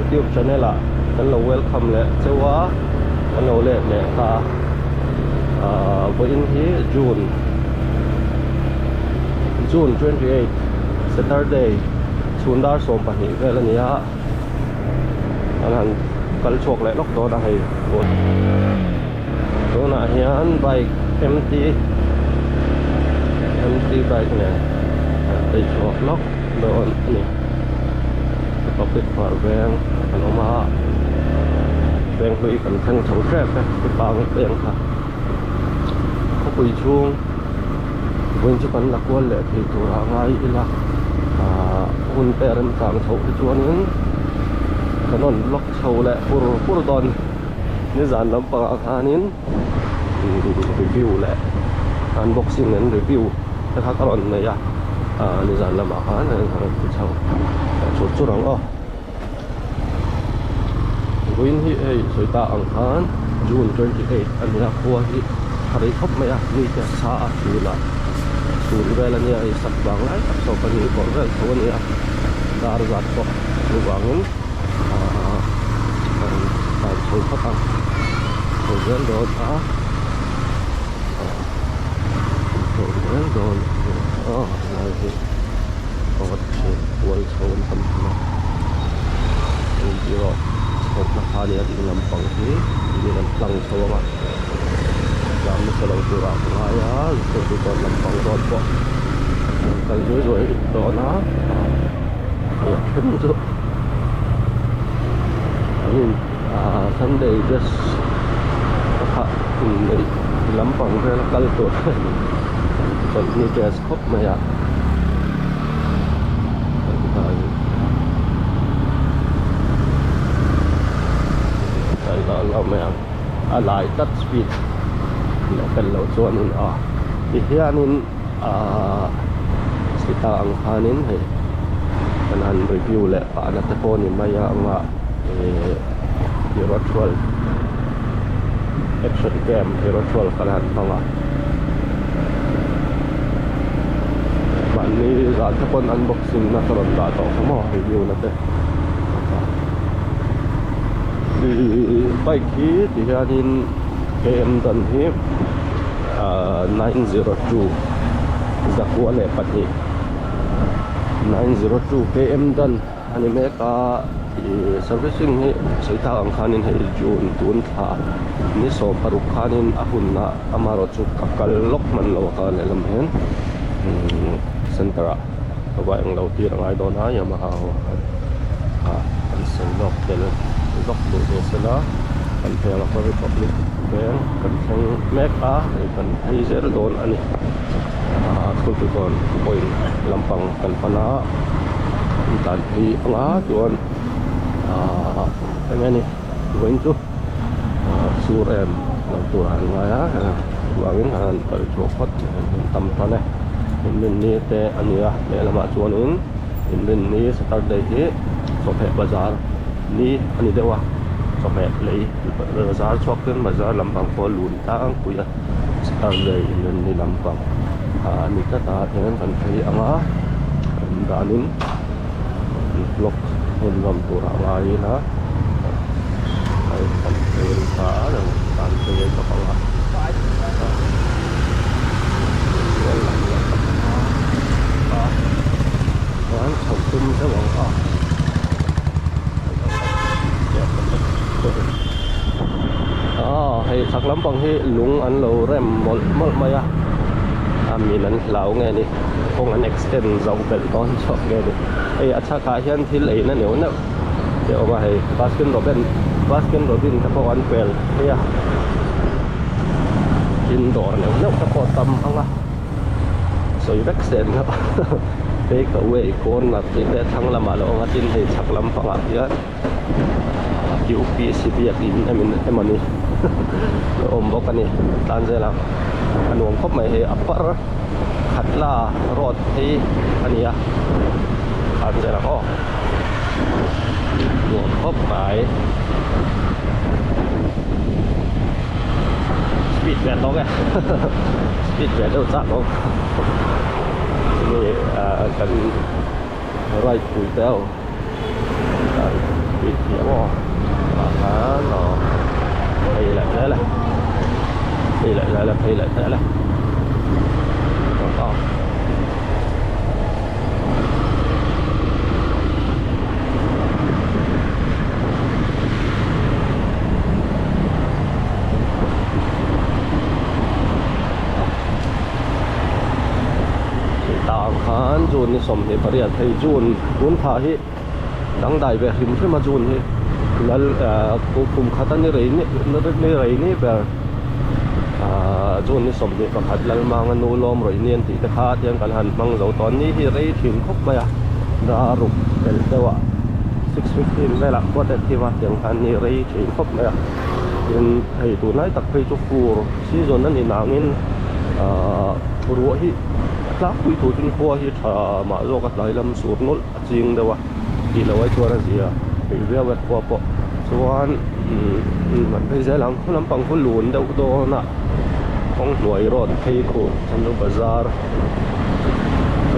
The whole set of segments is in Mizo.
Youtube channel ah kan lo welcome leh cheu a, kan lo let leh ta a, vawiin hi June June 28 Saturday chhun dar 12 vel a ni a, kan han kal chhuak leh lawk dawn a hei tunah hian bike MT MT bike nen an phei chhuak lawk dawn a ni Republic hmar veng kan awm a veng hlui kan thleng chho tep e chupang peng kha khawpui chhung vawiin chu kan la kual leh thei tur ah ngai ila ahh hun te a remchang chhoh hi chuanin kan rawn vlog chho leh pur pur dawn nizan lampangah khanin review leh unboxing and review te kha ka rawn nei a ahh nizan lamah khan a rawn ti chho chur chur ang aw vawiin hi hei sawi ta ang khan June 28 a nia khua hi a rei khawp mai a mi te a sa a chhunah chhun vel a nia hei sak vang lai tak saw pahnih bawrh vel tho a nia dar zat pawh chuvangin ahh kan tlan chho phawt ang chho zel dawn a ahh chho zel dawn a helai hi pakhat chu kual chho an tam thei a hei erawh chhohna kha a nia ding lampang hi tin an tlang chho ang a tlan nasa lo turah ka ngai a zirtirtu lampang road pawh an kal zuai zuai dawn a hei a then chu an in ah Sunday dress a kha inneih lampang vel a kal tur chawlhni dress khawp mai a mai ang a lai tlat speed leh fel loh chuanin a tihianin ahh sita ang khanin hei kan han review leh pahna te pawh a ni mai a anga ihh hero 12 action cam hero 12 kan han hmang a mahni zan te pawn unboxing na ka rawn dah tawh kha maw review na te ihh bike hi ti hianin km dan hi ahh 902 2 902 km dan a ni mek a ih servicing hi sawi tak ang khanin hei June tun thla ni 16 khanin a hunna amaherawhchu ka kal lawk hman lo a kha lehlam hian umm center ah ka va englo tir a ngai dawn a Yamaha ho ah khan ah an sawi lawk tel vak duh ve sela kan phei ang a Republic veng kan thleng mek a hei kan phei zel dawn a ni ah Kultukawn point lampang kan pan a an tlan phei ang a chuan ah eng nge ni vawiin chu ah sur em lo tur ah an ngai a chuvangin an kal chhuak phawt an tam tan e inrinni te a ni a lehlamah chuanin inrinni saturday hi chawhmeh bazar ni a ni deuh a chawhmeh lei bazar chhuak ten bazar lampang pawh a lun tlangpui a saturday inrinni lampang ah a ni tlat a tihian kan phei ang a kan danin vlog hmun ram turah ngai ila hei kan phei ta a kan phei bawk ang a chuan chho tum deuh ang a ah hei chhak lampang hi lung an lo rem mawlh mawlh mai a a min an hlau nge ni kawng an extend zo belh dawn chauh nge ni hei a chhakah hian thil ei na neuh neuh te a awm a hei Baskin Robin Baskin Robin te pawh an pel phei a tin dawr neuh neuh te pawh tam ang a sawi vek sen a take away corner tih te thlang lamah lo awm a tin hei chhak lampangah hian UPC biakin emawni a awm bawk a ni tan zel ang a nuam khawp mai hei a par khatla road phei a ni a tan zel ang aw nuam khawp mai speed ve tawk e speed ve deuh chak awm chumi ah kan ride pui te ho. Speed hi maw tah khan aw phei leh zel e phei leh zel e phei leh zel e Tah ang khan June ni 28 hei June tun thla hi dangdai ve hrim hrim a June hi lal ah kum khat a ni rei ni rei ni ber ah June ni 21 Lalmanga nu lawm rawih ni an tih te kha tiang kan han hmang zo tawh a ni hi rei thin khawp mai a dar ruk pelh deuh ah 6:15 velah khua te thim a tiang khan ni rei thin khawp mai a tin hei tunlai tak phei chu fur season a ni nangin ahh ruah hi a tlangpui tur chuan khua hi tha mah zawk a tlai lam sur nawlh a ching deuh a tih loh ai chuan a zia peih viau e khua pawh chuan umm an phei zel ang khaw lampang khu lun deuh dawn a kawng hnuai road phei khu Chandu bazar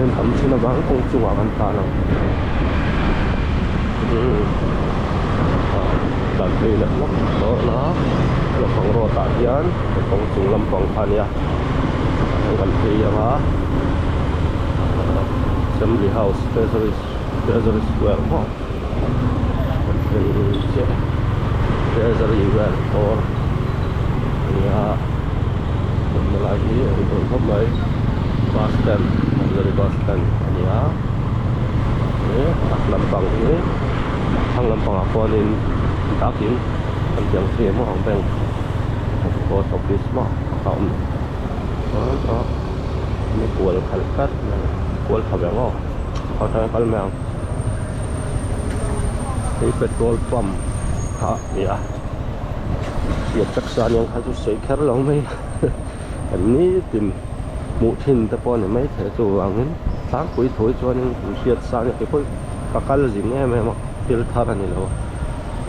en tam thin avang kawng chungah kan tlan ang umm tlan phei leh lawk dawn a lampang road ah hian kawng chung lampang kha a nia kan phei ang a assembly house treasury treasury square maw kan thleng chiah e treasury vel dawr a ni a awmna lai hi a inawm khawp mai bus stand auxiliary bus stand a ni a he a lampang hi thlang lampangah khuanin dakin an tih ang chi emaw ang bank post office maw a awm chuan a ni kual khalh tlat mai kual tha ve ang aw khaw atanga kal mai ang. Hei petrol pump kha a ni a hriat tak sa aniang kha chu sawi kher lo mai kan nitin hmuh thin te pawh a ni maithei a chuvangin tlangpui thawi chuanin kan hriat sa ania keipawh ka kal zin em em a thil thar a ni lo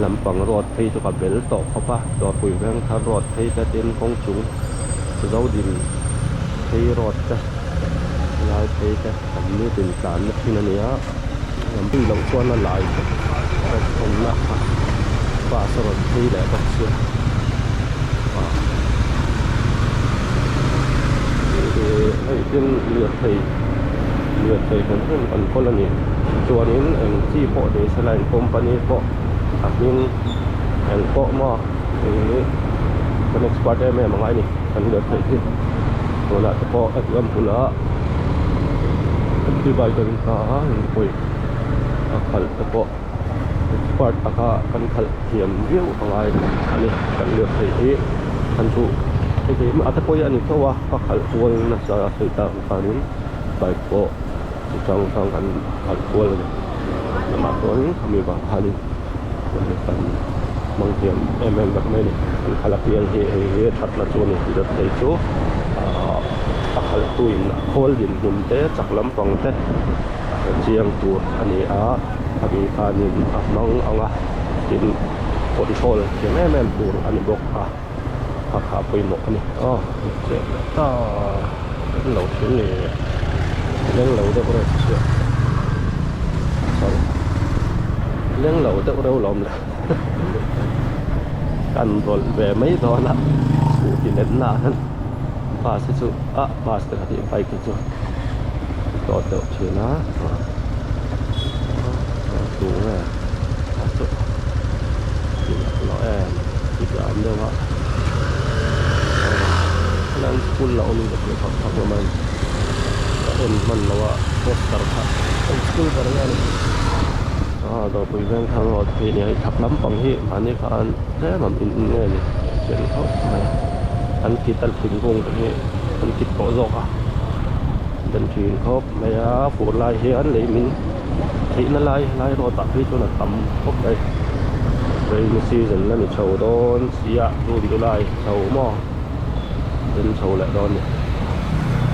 lampang road phei chu ka bel tawh khawp a dawrpui veng thar road phei te tin kawng chung zodin phei road te lai phei te. Kan nitin tlanna thin a ni a, lam pui loh chuan a lai rawt awmna kha bus a rawn phei leh bawk sia ah hei tin lirthei lirthei hran hran kan kawl a ni chuanin eng chi pawh ni se la eng company pawh a hming eng pawh maw ih kan expert em em angai a ni kan lirthei hi tunah te pawh example ah. Divider in ta a inpawih a khalh te pawh expert taka kan khalh thiam viau a ngai a ni kan lirthei hi kan chu hei hi a te pawh hi a ni tho a ka khalh kual nasa a sawi tak ang khanin bike pawh chi hrang hrang kan khalh kual a ni amah chuanin khami vang khanin kan hmang thiam em em vek mai a ni kan khalh apiang hi hei hi thatna chu a ni lirthei chu ahh a khalh tuin a khawl dinhmun te chak lampang te a hre chiang tur a ni a khami khanin a hmang ang a tin control thiam em em tur a ni bawk a kha kha a pawimawh a ni aw chiah leh ta an lo thin ni leng lo deuh reuh chiah sorry leng lo deuh reuh lawm le kan rawlh ve mai dawn a scooty lenna ah hian bus hi chu ah bus te kha tih bike hi chu tawt deuh thin a tu nge a chu tih loh em tih am deuh a helai school la awm in ka hria phak phak lo mai ka en hman lo a poster kha eng school ber nge a ni ah dawrpui veng thar road hi a ni a hei chhak lampang hi mahni khan tlem ang in nge ni chian khawp mai an kit a thingkung te hi an kit tawh zawk a den thin khawp mai a fur lai hian lei min theihna lai lai road ah phei chuan a tam khawp mai rainy season la ni chho dawn sia june july chho maw den chho leh dawn a ni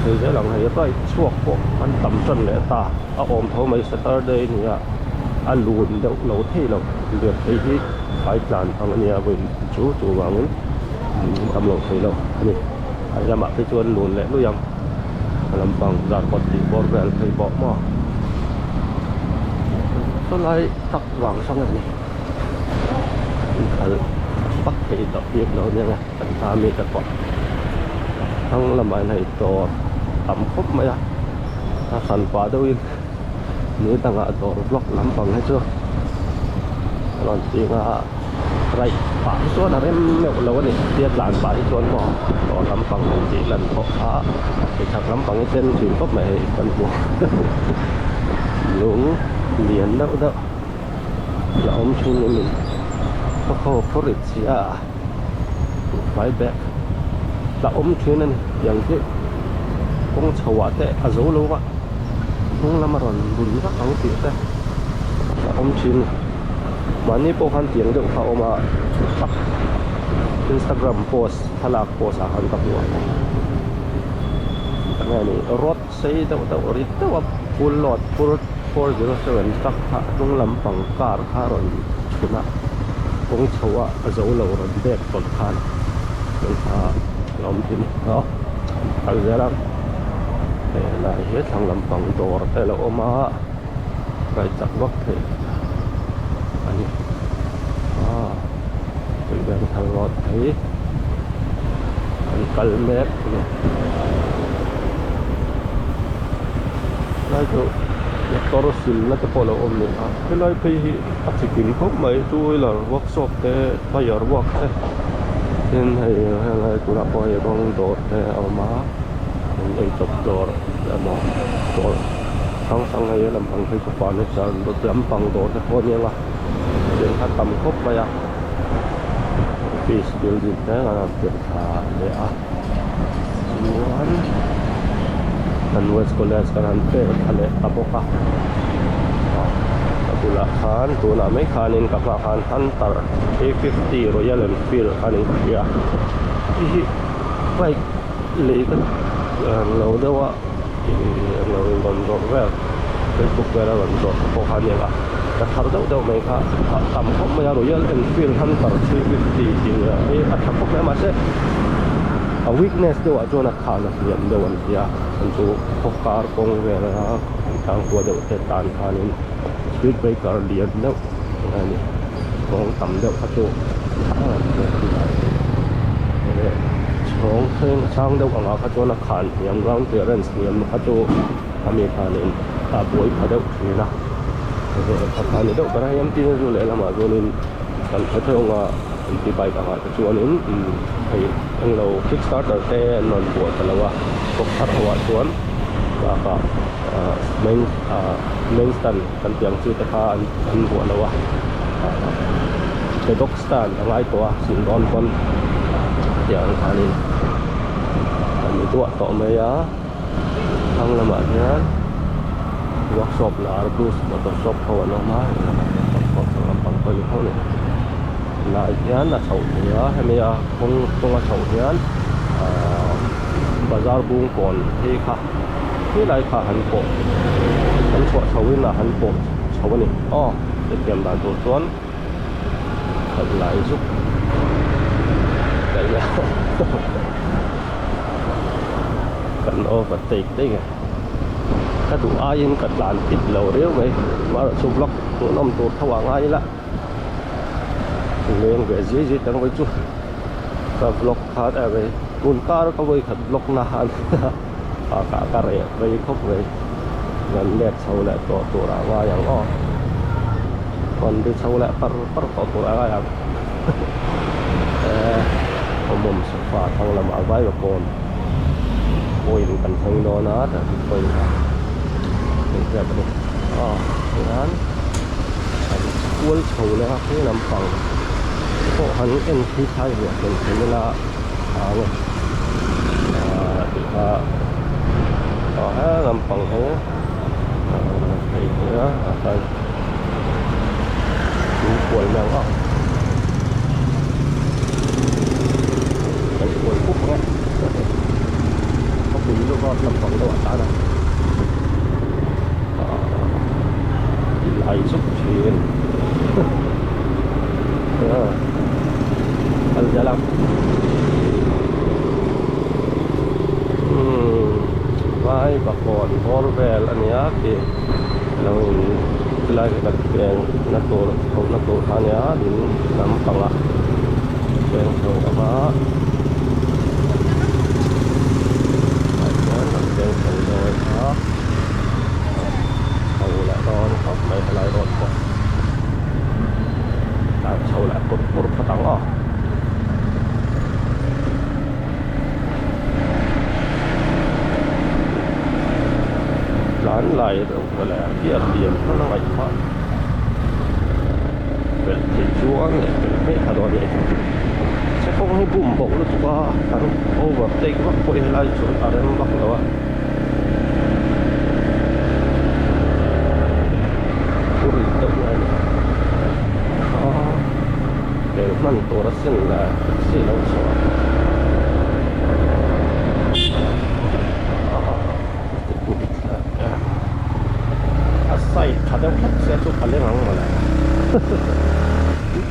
hei zel ang hei right chhuak pawh an tam tan leh ta a awm tho mai saturday nia a lun deuh lo thei lo lirthei hi vai tlan ang a nia vawiin chu chuvangin tam lo thei lo a ni a lamah phei chuan lun leh lui ang a lampang zarkawt tih bawr vel phei pawh maw sawlai tak vang sang a ni. tawh bik lo nia nge kan hma mi te pawh thlang lamah hian hei dawr tam khawp mai a a hran pah deuhin ni dangah dawr block lampang hi chu a rawn ching a right pah hi chuan a rem meuh lo a ni tia tlan pah hi chuan maw dawr lampang han tih lan pawh kha chhak lampang hi chen thin khawp mai hei kan hmu lung lian deuh deuh la awm thin in min khaw khaw phur rit si a buhfai bag la awm thin a ni tiang hi kawng chho ah te a zo lo a hnung lama rawn bun vak ang tih te a awm thin a ni mahni pawh khan tiang deuh kha a awm a instagram post thlalak post ah khan ka hmu a enge ni rod sei deuh deuh rit deuh a full load full 407 truck kha a hnung lampang car kha a rawn chhun a kawng chho a a zo lo rawn bag tawlh khan chuan kha a awm thin a kal zel a hei helai hi thlang lampang dawr te a lo awm a kai chak vak thei a ni ah Tuivengthal road hi an kal mek a ni. Lai chu motor silna te pawh a lo awm leh a helai phei hi a chikim khawp mai two wheeler workshop te tyre work te tin hei helai tunah pawh hei rawng dawr te a awm a in eichawp dawr emaw dawr hrang hrang hei lampang phei chu furniture lampang dawr te pawh a ni ang a tiang kha tam khawp mai a office building te an rawn pian thla leh a. Chuan kan west college kan han pek thla leh ta bawk a a bulah khan tunah mai khanin ka hmaah khan hunter 350 royal enfield khan in ka hria hei hi bike lei ka lo deuh a ih englo in rawn zawrh vel facebook vela rawn zawrh te pawh kha a ni ang a ka thar deuh deuh mai kha a tam khawp mai a royal enfield hunter 350 tih hi a tha khawp mai a mahse a weakness deuh ah chuan a khan a hliam deuh an ti a chhan chu khaw kar kawng vela tlang kual deuh te tan khanin speed breaker lian deuh a ni kawng tam deuh kha chu chhawng thleng sang deuh angah kha chuan a khan hniam ground clearance hniam kha chu ami khanin a buai pha deuh thin a kha ni deuh ber a hei MT chu lehlamah chuanin kan hre theuh ang a. An ti bike angah te chuanin hei englo kick starter te an rawn buah ta lo a bawk thar ho ah chuan bakah ah main ah main stand kan tih ang chi te kha an an buah lo a the dog stand a ngai tawh a sin dawn pawn tiang khanin an ni duah tawh mai a thlang lamah hian workshop lar bus motor shop ho an awm a workshop lampang pawh ni ho a ni tunah hian a chhoh thei a hemi a kawng kawng a chhoh hian ahh bazar bung kawn phei kha helai kha han pawh an chhuah chho in a han pawh chho a ni aw hetiang dan tur chuan khalh lai zuk daih a kan overtake daih a ka duh aiin ka tlan pit lo riau mai amaherawhchu vlog hmuhnawm tur tho ah ngai ila leng ve zui zui tang vawi chu ka vlog kha tun kar ka vawi khat vlog na a ah ka reh rei khawp mai kan let chho leh tawh tur ah ngai ang aw rawn ri chho leh par par tawh tur ah ngai ang eh awmawm sofa thlang lamah vai va kawn point kan thleng dawn a traffic point kha hei hriat a ni aw tihian an kual chho leh a khi lampang pawh han en khi thlai ve thlen thlen ila a ang e ah tih kha ah he lampang hi hei hi a ah khan thing kual mai ang a kan kual pup ang e khawpui luka lampang deuh ah tan a ah tilai zuk thin kal zel ang umm vai bakawn bawr vel a nia khi lo in chulai khi kan peng na tur chhoh na tur kha a nia ding lampangah. Keng chho ang a tah chuan kan keng chho dawn a chho leh dawn khawp mai helai road pawh tlan chho leh pur pur phawt ang aw. Tlan lai deuh leh gear lian hman a ngaih phah pelh theih chuan leh pelh hmeh kha dawn a ni. Se kawng hi bum boh lutuk a kan overtake vak pawh hi helai chuan a rem vak lo a. Thu rit deuh nge ni a pel hman tur a sin leh taxi lo chhuah a side tha deuh hlek sia chu ka leng ang mawle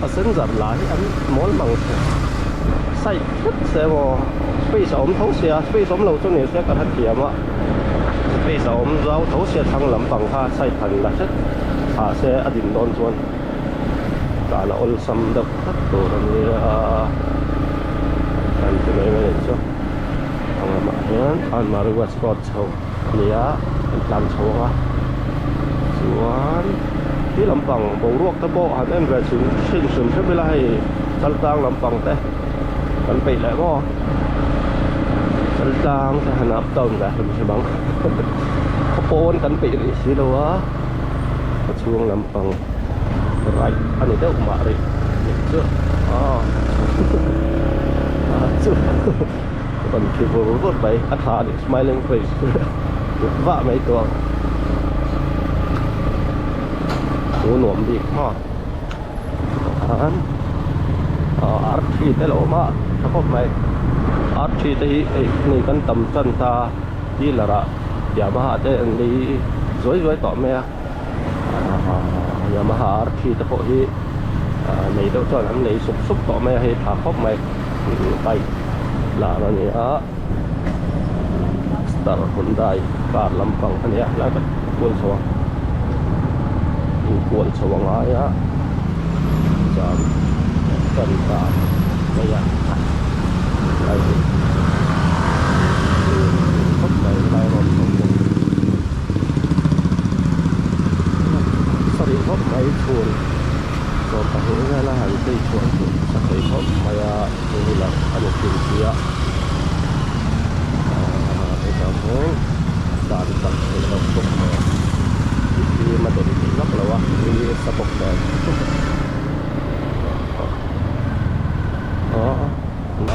passenger lah hi an mawl mang thei side hlek se maw space a awm tho sia space awm lo chu ni se ka hrethiam a space a awm zau tho sia thlang lampang kha side han la hret tha se a din dawn chuan tlan a awlsam deuh tlat tur a nia kan ti mai mai chu a lamah hian Anmari West Road chho a ni a an tlan chho ang a chuan khi lampang boruak te pawh han en ve chhin hrim hrim hrep ila hei chaltlang lampang te kan peih leh maw chaltlang te han up down ve hrim hrim ang khawpawn kan peih rih si lo a khawchhung lampang right a ni deuh mah rih nih chu aw a chu rawn khi vur vur mai a tha a ni smiling face kut vah mai tawh ang chu nuam bik maw khan ar thi te lo awm a tha khawp mai ar thi te hi hei hei kan tam tan ta dealer ah Yamaha te an lei zuai zuai tawh mai a. Yamaha R three te pawh hi nei deuh chuan an lei sup sup tawh mai a hei tha khawp mai bike lar a ni a star Hyundai car lampang a ni a helai ka kual chho a inkual chho a ngai a chuan tan ta mai a helai hi khawp mai helai road chho pawh. Sarih khawp mai chhun 12 vela han phei chhuah chu sa thei khawp mai a two wheeler a ni thin si a ahh hetah hian dan tak theih loh bawk nen fim a den theih vak lo a ni sa bawk nen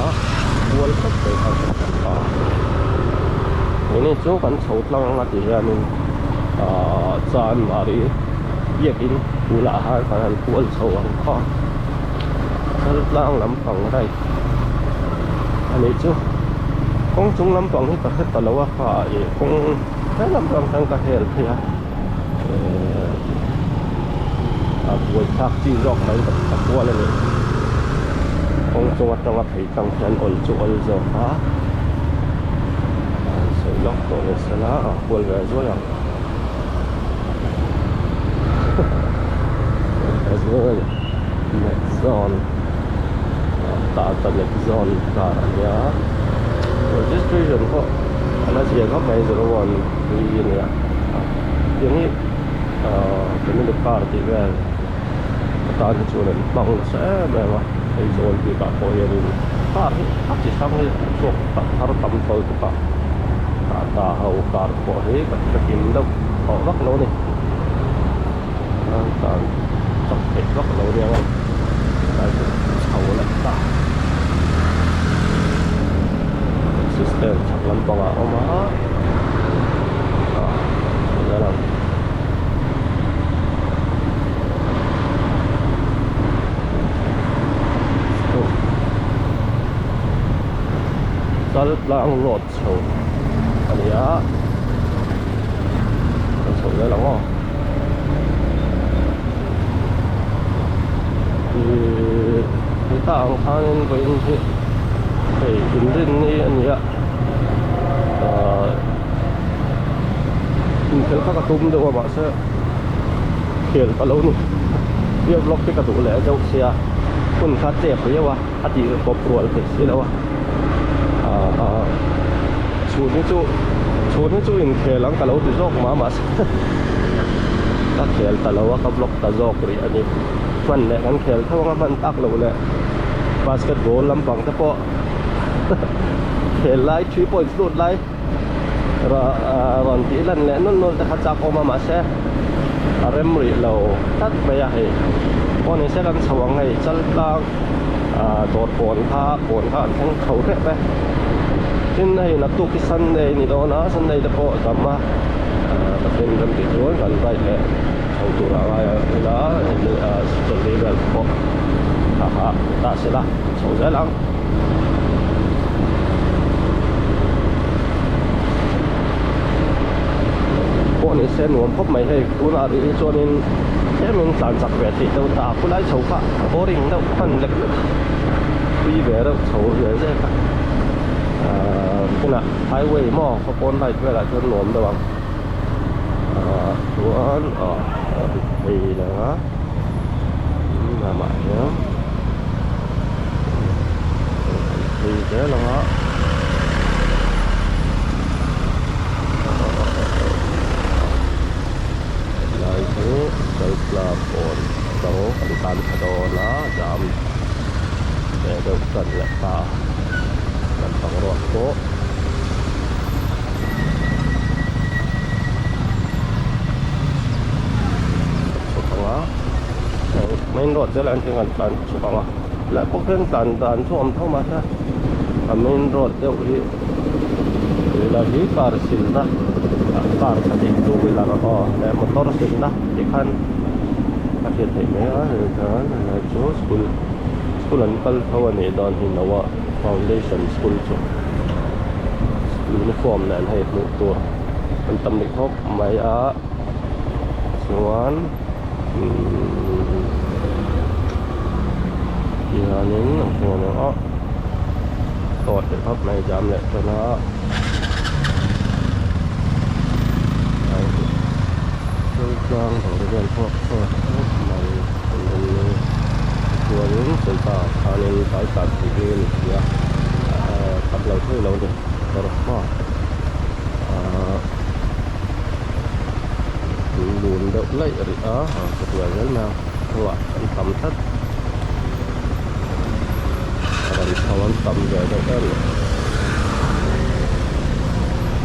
a kual khawp mai kha a keini chu kan chho tlang anga ti hianin ahh chanmari biakin bulah khan kan han kual chho ang kha thal tlang lampang right a nih chu kawng chung lampang hi ka hre ta lo a kha ih kawng he lampang khan ka hel phei a ehh a buaithlak chi zawk mai ka kual a ni kawng chung atanga phei tlang hian awl chu awl zawk a an sawi lawk tawh ni sela a kual ve zuai ang Nexon Tata Nexon car a nia registration pawh a la zia khawp mai 01 tih a nia tiang hi ahh family car tih vel atan hi chuan an hmang nasa em em a Aizawl bikah pawh hianin car hi a chi hrang hi a chhuak thar tam tawlh tuk a Tata ho car pawh hi ka hrekim deuh tawh vak lo a ni an tlan chak theih vak lo nia tlai chu chho leh ta system chhak lampangah a awm a ah chho zel ang. Chaltlang road chho a ni a kan chho zel ang aw ihh heta ang khanin vawiin hi hei inrinni a ni a ahh inkhel kha ka tum deuh a mahse khel ka lo ni video vlog te ka duh leh deuh sia. Hun kha chep riau a, a tih pawp rual theih si lo a. Aaa chhun hi chu chhun hi chu inkhel ang ka lo ti zawk mah mahse ka khel ta lo a, ka vlog ta zawk rih a ni. Hman leh kan khel tho anga hman tak loh leh basketball lampang te pawh khel lai 3 points lut lai rawn tih lan leh nawlh nawlh te kha chak awm a mahse a rem rih lo tlat mai a hei pawh ni se kan chho ang hei chal tlang ah dawr pawn kha pawn kha an thleng chho hrep e tin hei naktuk hi sunday a ni dawn a sunday te pawh dam a ah pathian rem tih chuan kan ride leh chho tur a ngai a ila ah chawlhni vel pawh ha ha ta sela chho zel ang. Pawh ni se nuam khawp mai hei tunah rih hi chuanin tlemin tlan chak ve theih deuh ta khulai chho kha a boring deuh hman lek lek tui ve reuh chho ve zek a ahh tunah highway maw khaw pawn light velah chuan nuam deuh ang ahh chuan ah a rit phei leh a lamah hian. Phei zel ang a helai chu chaltla pawn dang kan tan tha dawn a jam ve deuh tan leh ta lampang ruak pawh. Chhuk ang a. Main road zel an tling an tlan chhuk ang a helai pawh khian tlan dan chu a awm tho mahse a main road deuh hi helai hi car silna car pahnih two wheeler aw leh motor silna tih khan a hriat theih mai a hei chuan helai chu school school an kal tho a nih dawn hi Noah foundation school chu uniform nen hei hmuh tur an tam leh khawp mai a chuan. Tihianin a hmuh ang a tawt leh khawp mai jam leh tan a chungtlang dawr vel pawh tawt khawp mai an awm ni chuanin chawlhah khanin tlai tlan tih hi a ni si a tam lo thei lo a ni kawr hma ahh. Lun deuh laih rih a chutiang zel mai a hnungah an tam tlat ran chho an tam ve deuh em a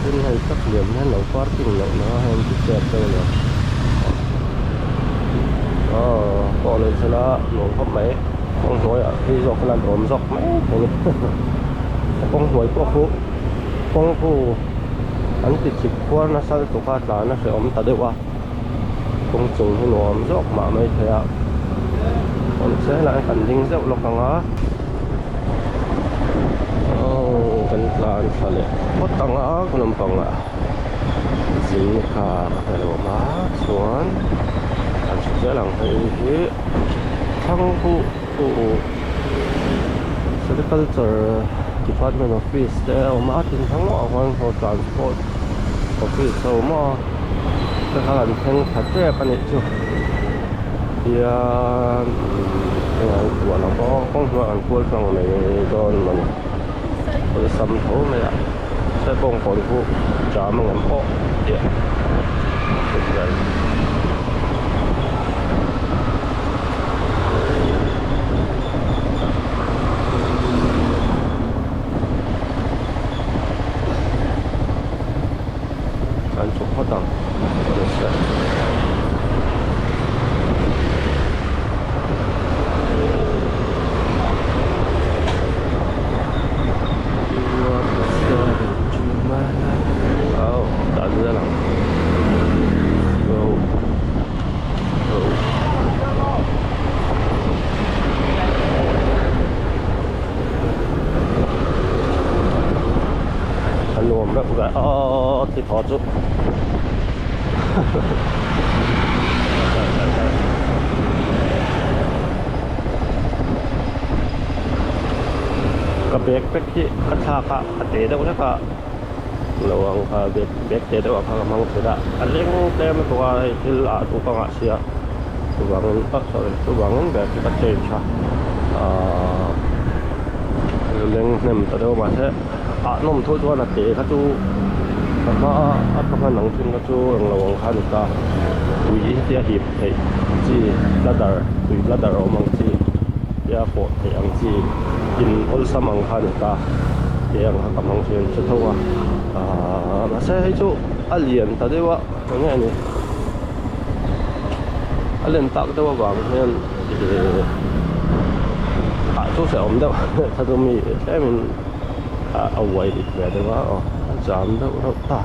tin hei tak lian hian lo parking loh na hei an ti chep deuh a ni aw pawh nei sela nuam khawp mai kawng hnuaiah phei zawk hian an awm zawk mai thei a ni kawng hnuai pawh khu kawng khu. An ti chip khuar nasa lutuk a tlan a hrehawm ta deuh a kawng chung hi nuam zawk mah mai thei a awm che helaiah hian kan ding zeuh lawk ang a aww kan tlan thla leh phawt ang a ka nampang ah zing car a lo awm a chuan kan chhuk zel ang hei hi thlang pawh Agriculture department office te a awm a tin thang ah khuan haw transport office a awm a te kha an thleng tha tep a nih chu tian eng an kual ang pawh kawng hnuaiah an kual tlang mai dawn a ni awlsam tho mai a bawngkawn khu jam ang em pawh tih a. Kan chhuk phawt ang Au dan zel ang Go A nuam reuh ve aw ti thaw chu ka bag pack hi ka thlak a a te deuh hlek a. Lo ang kha bag bag te deuh ah kha ka hmang thin a a leng tlem lutuk a hei thil ah duh ka ngah sia chuvangin ah sorry chuvangin bag hi ka change a. Ahh leng hnem ta deuh mahse ah nawm thu chuan a te kha chu ka hma a ka hman ang thin kha chu englo ang kha a ni ta tui hetia hip theih chi bladder tui bladder a awm ang chi tia pawh theih ang chi in awlsam ang kha a ni ta te ang kha ka hmang thin chu tho a ahh mahse hei chu a lian ta deuh a eng nge ni a len tak deuh avang hian ihh ah chu hrehawm deuh kha chu mi tlemin a uai rit ve deuh a aw a jam deuh reuh ta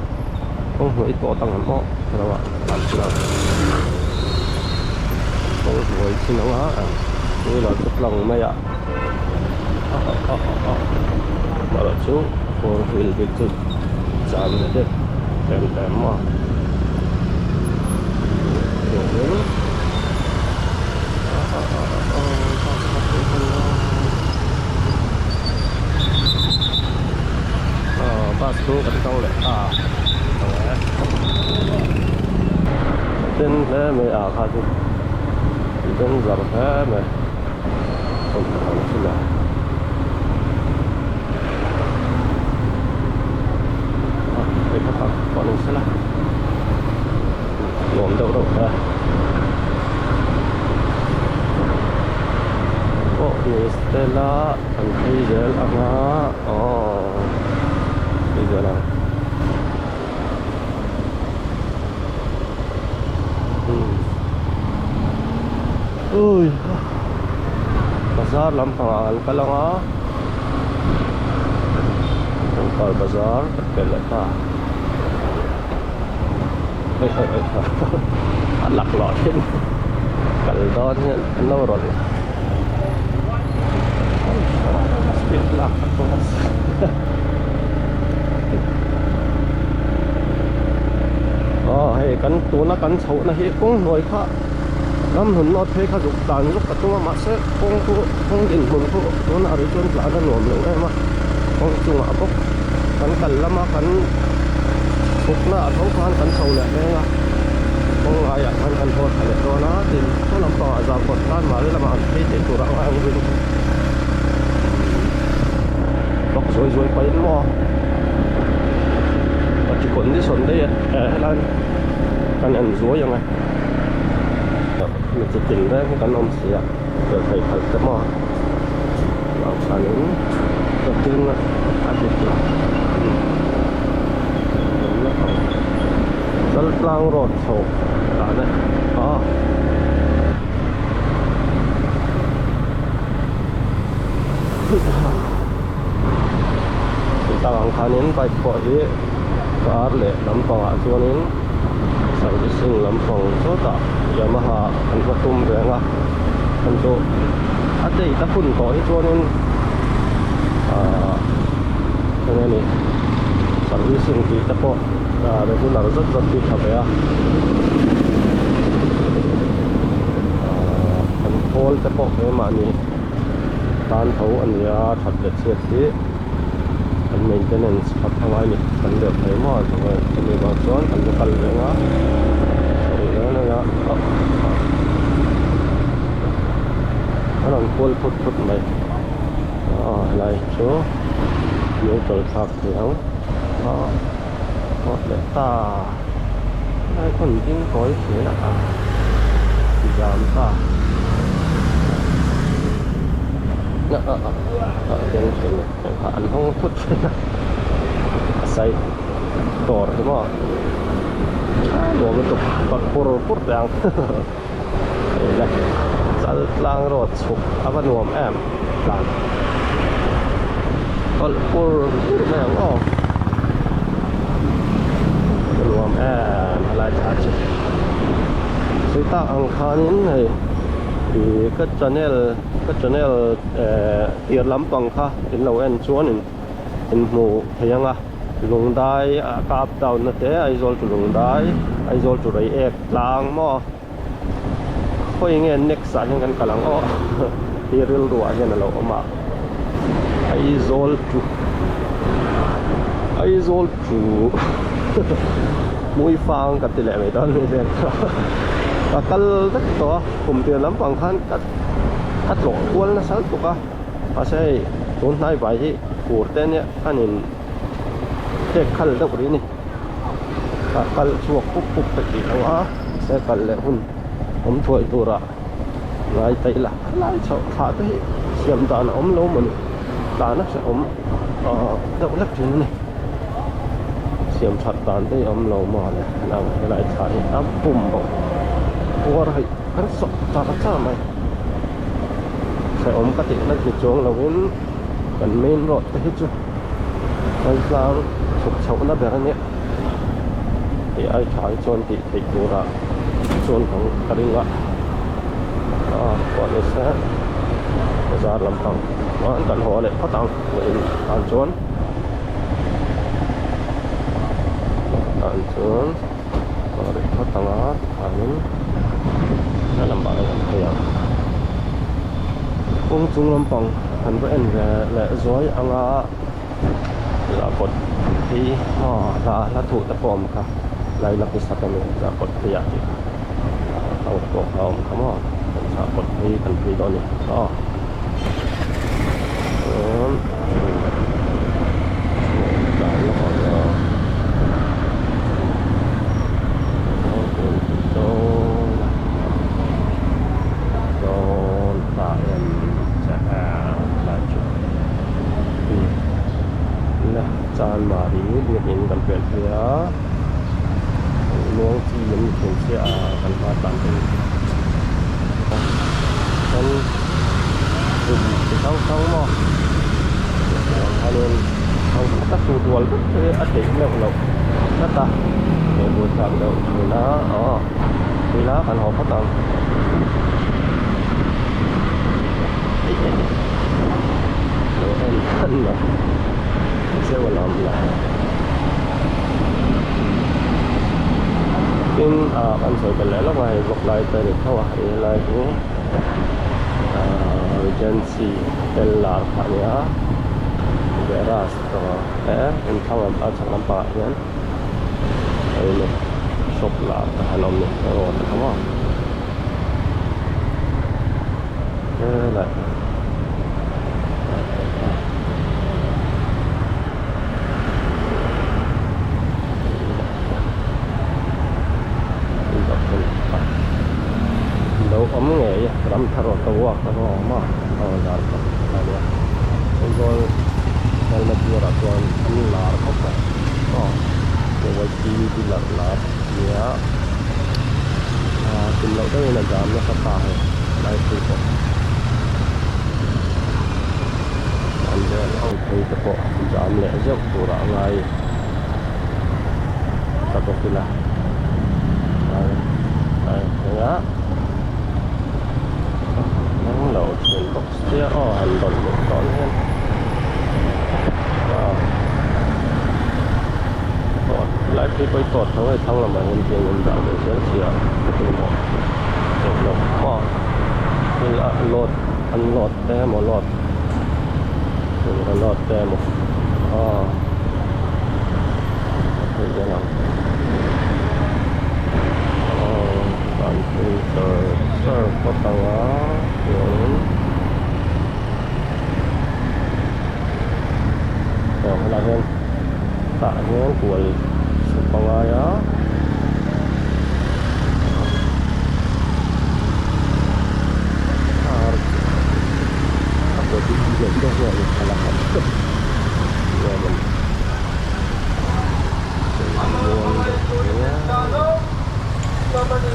kawng hnuai tawt ang em aw hrelo a tlan chin ang kawng hnuai chin ang a two wheeler chu tlang mai a a a a erawh chu four wheel bik chu jam leh deuh tlem tlem maw. Bus chu kan tang leh ta ten hle mai ah kha chu den zar hle mai pawh ni sela nuam deuh reuh hle pawh ni sela an phei zel ang a aww phei zel ang ui bazar lampangah an kal ang a kawngkhar bazar kan pel leh ta oi oi oi a laklawh thin kal dawn hian an lo rawn speed lak ka tum a aw hei kan tuna kan chhohna hi kawng hnuai kha ram hlun nawt phei kha zuk tlan zuk ka tum a mahse kawng chu kawng dinhmun chu tunah rih chuan tlan a nuam lo em a kawng chungah bawk kan kal lama kan chhukna ah tho khan kan chho leh reng a kawng laiah khan kan haw thla leh dawn a tin saw lampangah zarkawt khan mahni lamah an phei theih tur a ngai ang rin bawk zuai zuai pahin maw a chi condition daih e helai kan en zuai ang e mi chi tin reng hi kan awm si a tel thei khalh te maw vang khanin tin a dik lo Chaltlang road chho dan e a. Tah ang khanin bike pawh hi car leh lampangah chuanin servicing lampang sawtah Yamaha an va tum reng a an chu a date a hun tawh hi chuanin ahh eng nge ni servicing tih te pawh regular zet zet hi tha ve a ahh an khawl te pawh keimahni tan tho a ni a that leh chhiat hi an maintenance that a ngai a ni kan leh thei maw chumi vang chuan kan va kal reng a sawi reng reng a a rawn kual phut phut mai aw helai chu neutral thlak thei ang a awt leh ta helai khawn ding tawi thin a jam ta a keng thin a an hawng thut thin a a side dawr hi maw a nuam lutuk tawlh pur pur teh ang hei le chal tlang road chhuk a va nuam em tlan tawlh pur pur mai ang aw a nuam em helai thla chu sawi tak ang khanin hei ih ka channel ka channel eh tir lampang kha in lo en chuan in in hmu thei ang a Lungdai a ka up down na te Aizawl chu Lungdai Aizawl chu Reiek tlang maw khawi nge next ah hian kan kal ang aw hi rilru ah hian a lo awm a Aizawl chu Aizawl chu Hmuifang ka ti leh mai dawn a ni ka kal vek tawh a kum tir lampang khan ka. A tlawh kual nasa lutuk a mahse hei tun hnai vai hi fur te ania an in tek khal deuh rih a ni ah kal chhuak pup pup peih tih lo a mahse kal leh hun awm thuai turah ngai ta ila helai chhoh thlah te hi siam dan a awm lo mawni tlan a hrehawm ah deuh hlek thin a ni siam that dan te hi a awm lo maw le helai thlah hi a pum bawk puar hi kan sawh char char mai hrehawm ka tihna ni chuang lovin kan main road te hi chu Chaltlang chhuk chhohna ber a nia tih ai tha hi chuan tih theih turah chuan ka ring a ah pawh ni se bazar lampang chuan kan haw leh phawt ang vawiin tan chuan tan chuan haw leh phawt ang a tikhanin he lamah hian kan phei ang kawng chung lampang kan va en ve leh zuai ang a. Lah kawt hi aw hla hla thuh te pawh a awm kha laila pi sak a ni lah kawt phei ah tih kha ho te pawh kha a awm kha maw kan chah kawt phei kan phei dawn a ni aw chuan tlan lawk ang aw dawn tah em che lai chu. La Chanmari biakin kan pel phei a muang chi an ni thin chiah a kan hma tlan te hi chuan kum chi hrang hrang maw chuanin ang khata su rual vek te hi a theih meuh loh tlat a he buaithlak deuh thin a aw tila kan haw phawt ang. Lo en hman lo zeuh a lo awm la tin ah kan sawi belh leh lawk a hei vawk lai te a ni tho a hei helai hi ahh Regency hotel lar kha a nia Veras te inthlang lam a chhak lampangah hian hei shop lar te kha an awm a ni road te kha maw. Lo awm ngei ram thar auto work te pawh a awm a a rawn lar khawp a nia Aizawl helmet buarah chuan an lar khawp mai aw K_Y_P dealer lar nia. Tum loh deuhin a jam nasa ta hei lai phei pawh an vel ang phei te pawh jam leh zeuh turah a ngai ta bawk ila ai eng a eng lo thin bawk sia aw han rawn luh dawn hian aw. Tawt lai phei pawh hi tawt tho hei thlang lamah hian tiang in dah ve zel sia engmaw theih loh maw thil a load unload te emaw load bungraw load te emaw aw a theih zel ang aw tan phei char char phawt ang a chuanin aw helaiah hian. Tah hian kual chhuk a ngai a. A kawt hi lian deuh nge ni thla lakah nuam a ni.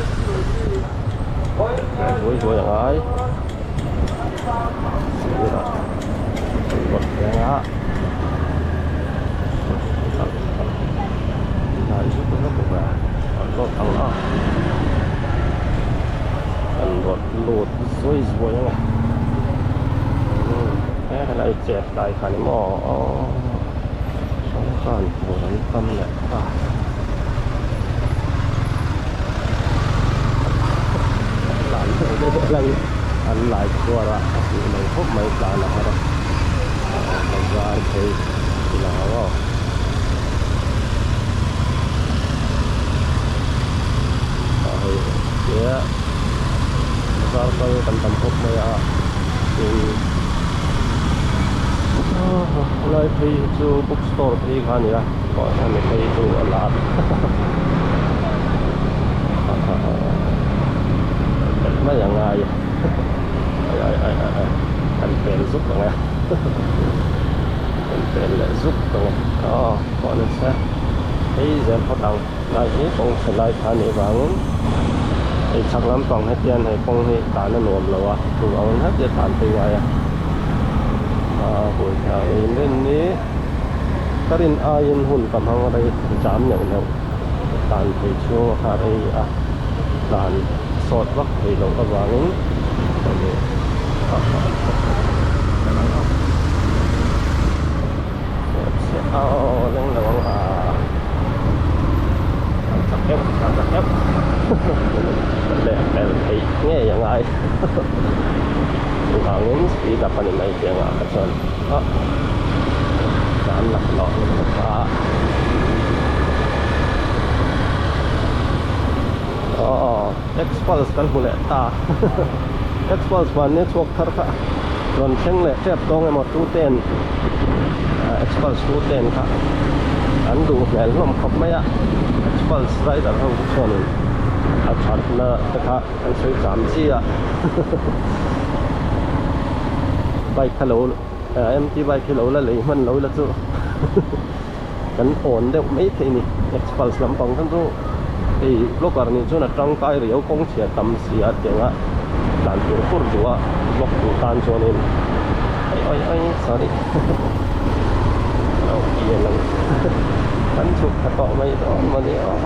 Zuai zuai a ngai. Sirah an rawn thleng a. Hnai zuk zuk ve an rawt ang a an rawt lut zuai zuai ang a he helai chet lai kha ni maw aw sawn khan tur an tam leh ta tlan deuh deuh lang an lai chhuar a a hmuh lo khawp mai tlan a har a. Bazar phei ti lang ang aw. Ah hei tia bazar kal kan tam khawp mai a. Tin, helai phei hi chu book store phei kha a ni a, hemi phei chu a lar belh mai a ngai a, ai ai ai ai ai kan pel zuk ang e kan pel leh zuk ang e aw pawh ni se hei zel phawt ang lai hi kawng chhe lai kha a nih vangin hei chhak lampang hetian hei kawng hi tan a nuam lo a chuvangin hetia tan phei ngai a aa buaithlak in rin ni ka rin aiin hun ka hmang rei jam neuh neuh tan phei chhung a kha rei a tlan sawt vak thei loh avangin ngei a ngai chuvangin speed up a ni mai tih angah kha chuan ah tlan laklawh ni bawk a aw Xpulse kan hmu leh ta Xpulse mahni chhuak thar kha rawn thleng leh tep tawng emaw 210 Xpulse 210 kha an duh hmel hlawm khawp mai a Xpulse rider ho chu chuanin a thatna te kha an sawi cham chi a bike kha lo MT bike hi lo la lei hman lo ila chu kan awn deuh mai thei ni Xpulse lampang khan chu hei vlogger nih chuan a tangkai riau kawng chhia tam si a tiang a tlan tur tur duh a vlog duh tan chuanin ai ai ai sorry lo pian ang kan chhuk thla tawh mai dawn mawni aw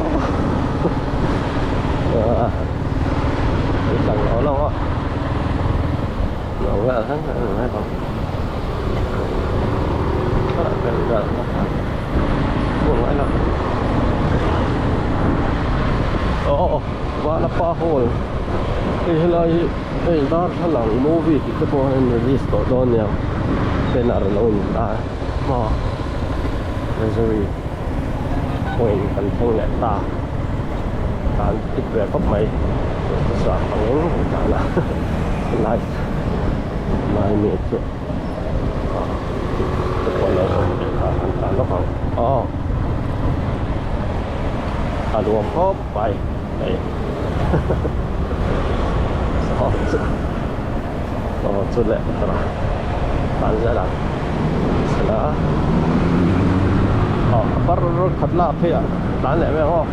hei tlang lo lo aw lo vel thleng thleng a ni mai bawk aw vanapa hall hei helai hi hei darthlalang movie tih te pawh a in release tawh dawn nia banner a lo in tar maw treasury point kan thleng leh ta tan ip ve khawp mai duhthusam angin kan tlan a light lai mi chu te pawh lo awm ve kha an tlan lawk ang aw a nuam khawp mai hei saw chu aw chu leh tawrh a tan zel ang sela aw a par khat lak phei ah tlan leh mai ang aw.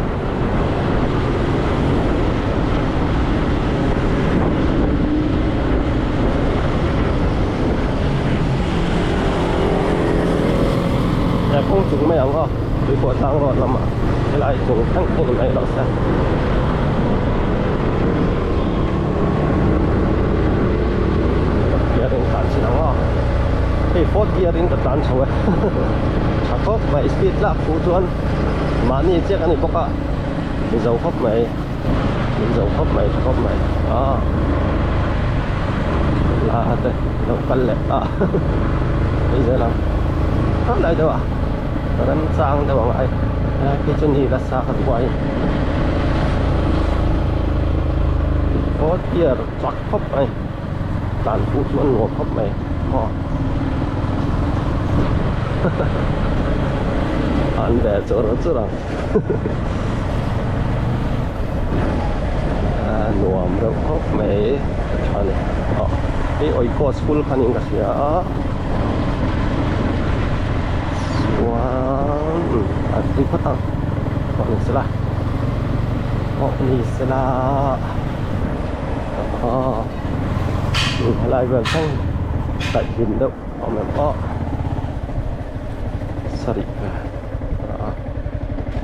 Kawng chung mai ang aw tuipawh tlang rawt lamah helai chung thleng thleng ni mai lo se. Gear in tlan chin ang aw hei fourth gear in ka tlan chho e tha khawp mai speed lak fuh chuan mahni chiak a ni bawk a min zo khawp mai min zo khawp mai tha khawp mai a la te lo kal leh ta hei zel ang khat lai deuh a remchang deuh ang ai khi chu ni la sa kha thuai fourth gear chak khawp mai tlan pawh chu a nuam khawp mai maw an ve chur chur ang a nuam reuh khawp mai a tha ni aw hei oikos school kha niin ka hria a chuan a tui phawt ang pawh ni sela pawh ni sela. Aw helai vel thleng daih hlim deuh a awm em aw sarih vel.